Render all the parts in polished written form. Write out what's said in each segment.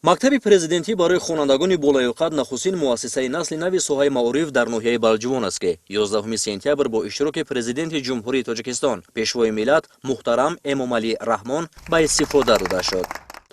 Мактаби президентӣ барои хонандагони болаёқат нахустин муассисаи насли нави соҳаи маориф дар ноҳияи Балҷувон аст, ки 11 сентябр бо иштироки Президенти Ҷумҳурии Тоҷикистон, Пешвои миллат муҳтарам Эмомалӣ Раҳмон ба истифода дода шуд.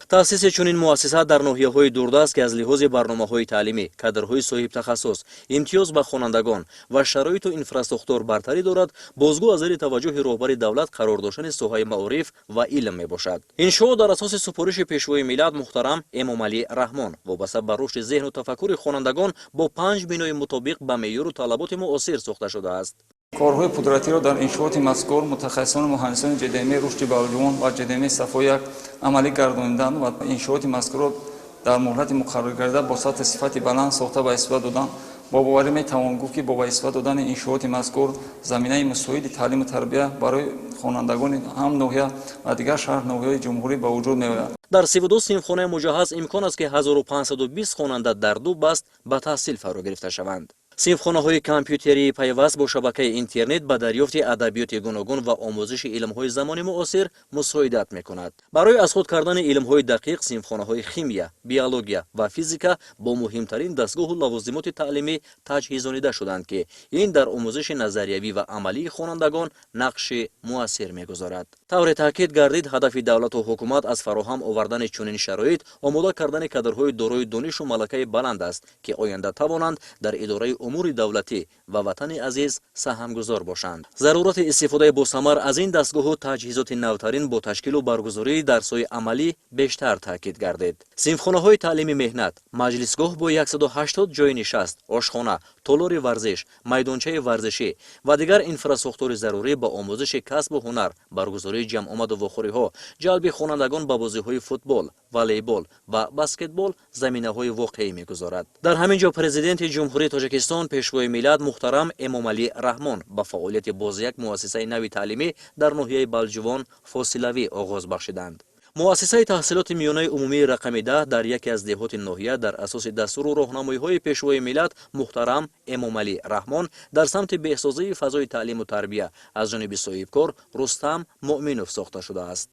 Таъсиси чунин муассиса дар ноҳияҳои дурдаст, ки аз лиҳози барномаҳои таълимӣ, кадрҳои соҳибтахассус, имтиёз ба хонандагон ва шароиту инфрасохтор бартарӣ дорад, бозгӯ аз зери таваҷҷӯҳи роҳбари давлат қарор доштани соҳаи маориф ва илм мебошад. Иншоот дар асоси супориши Пешвои миллат муҳтарам Эмомалӣ Раҳмон вобаста ба рушди зеҳну тафаккури хонандагон бо панҷ бинои мутобиқ ба меъёру талаботи муосир сохта шудааст. Корҳои пудратиро дар иншооти мазкур мутахассисону муҳандисони ҶДМ «Рушди Балҷувон» ва ҶДМ «Сафо-1» амалӣ гардониданд ва иншооти мазкурро дар муҳлати муқарраргардида бо сатҳи сифати баланд сохта ба истифода доданд. Бо боварӣ метавон гуфт, ки бо ба истифода додани иншооти мазкур заминаи мусоиди таълиму тарбия барои хонандагони ҳам ноҳия ва дигар шаҳр ноҳияҳои ҷумҳурӣ ба вуҷуд меояд. Дар 32 синфхонаи муҷаҳҳаз имкон аст, ки 1520 хонанда дар ду баст ба таҳсил фаро гирифта шаванд. Синфхонаҳои компютерии пайваст бо шабакаи интернет ба дарёфти адабиёти гуногун ва омӯзиши илмҳои замони муосир мусоидат мекунад. Барои аз худ кардани илмҳои дақиқ синфхонаҳои химия, биология ва физика бо муҳимтарин дастгоҳу лавозимоти таълимӣ таҷҳизонида шуданд, ки ин дар омӯзиши назариявӣ ва амалии хонандагон нақши муассир мегузорад. Тавре таъкид гардид, ҳадафи давлату ҳукумат аз фароҳам овардани чунин шароит омода кардани кадрҳои дорои донишу малакаи баланд аст, ки оянда тавонанд дар идораи умури давлатӣ ва ватани азиз саҳмгузор бошанд. Зарурати истифодаи босамар аз ин дастгоҳу таҷҳизоти навтарин бо ташкилу баргузории дарсҳои амалӣ бештар таъкид гардид. Синфхонаҳои таълими меҳнат, маҷлисгоҳ бо 180 ҷойи нишаст, ошхона, толори варзиш, майдончаи варзишӣ ва дигар инфрасохтори зарурӣ ба омӯзиши касбу ҳунар, баргузории ҷамъомаду вохӯриҳо, ҷалби хонандагон ба бозиҳои футбол, волейбол ва баскетбол заминаҳои воқеӣ мегузорад. Дар ҳамин ҷо Президенти Ҷумҳурии Тоҷикистон, Пешвои миллат муҳтарам Эмомалӣ Раҳмон ба фаъолияти боз як муассисаи нави таълимӣ дар ноҳияи Балҷувон фосилавӣ оғоз бахшиданд. Муассисаи таҳсилоти миёнаи умумии рақами 10 дар яке аз деҳоти ноҳия дар асоси дастуру роҳнамоиҳои Пешвои миллат муҳтарам Эмомалӣ Раҳмон дар самти беҳсозии фазои таълиму тарбия аз ҷониби соҳибкор Рустам Муъминов сохта шудааст.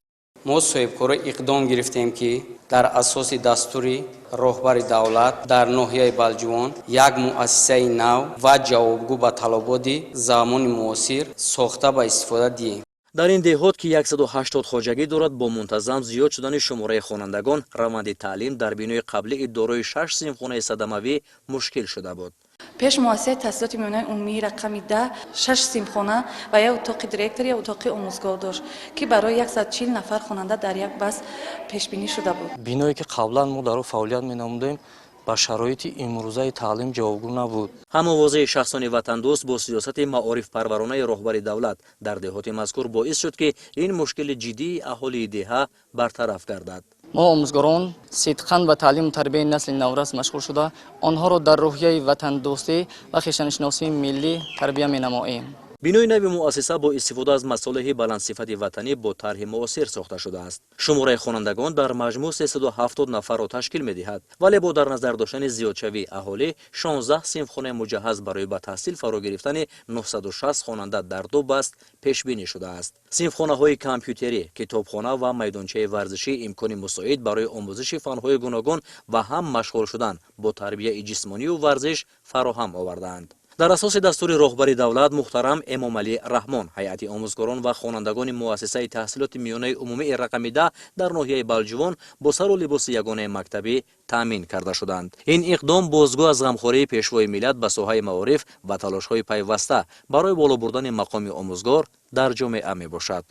Мо соҳибкоро иқдом гирифтем, ки дар асоси дастури роҳбари давлат дар ноҳияи Балҷувон як муассисаи нав ва ҷавобгӯ ба талаботи замони муосир сохта ба истифода диҳем. Дар ин деҳот, ки 180 хоҷагӣ дорад, бо мунтазам зиёд шудани шумораи хонандагон раванди таълим дар бинои қаблии дорои шаш синфхонаи садамавӣ мушкил шуда буд. Пеш муассисаи таҳсилоти миёнаи умумии рақами 10 шаш синфхона ва як утоқи директор, як утоқи омӯзгор дошт, ки барои 140 нафар хонанда дар як баст пешбинӣ шуда буд. Биное, ки қаблан мо дар он фаъолият менамудем, ба шароити имрӯзаи таълим ҷавобгӯ набуд. Ҳамовозии шахсони ватандӯст бо сиёсати маорифпарваронаи роҳбари давлат дар деҳоти мазкур боис шуд, ки ин мушкили ҷиддии аҳолии деҳа бартараф гардад. Мо, омӯзгорон, сидқан ба таълиму тарбияи насли наврас машғул шуда, онҳоро дар рӯҳияи ватандӯстӣ ва хештаншиносии миллӣ тарбия менамоем. Бинои нави муассиса бо истифода аз масолеҳи баландсифати ватанӣ бо тарҳи муосир сохта шудааст. Шумораи хонандагон дар маҷмӯъ 370 нафарро ташкил медиҳад, вале бо дар назар доштани зиёдшавии аҳолӣ 16 синфхонаи муҷаҳҳаз барои ба таҳсил фаро гирифтани 960 хонанда дар ду баст пешбинӣ шудааст. Синфхонаҳои компютерӣ, китобхона ва майдончаи варзишӣ имкони мусоид барои омӯзиши фанҳои гуногун ва ҳам машғул шудан бо тарбияи ҷисмонию варзиш фароҳам овардаанд. Дар асоси дастури роҳбари давлат муҳтарам Эмомалӣ Раҳмон ҳайати омӯзгорон ва хонандагони муассисаи таҳсилоти миёнаи умумии рақами 10 дар ноҳияи Балҷувон бо сару либоси ягонаи мактабӣ таъмин карда шуданд. Ин иқдом бозгӯ аз ғамхории Пешвои миллат ба соҳаи маориф ва талошҳои пайваста барои боло бурдани мақоми омӯзгор дар ҷомеа мебошад.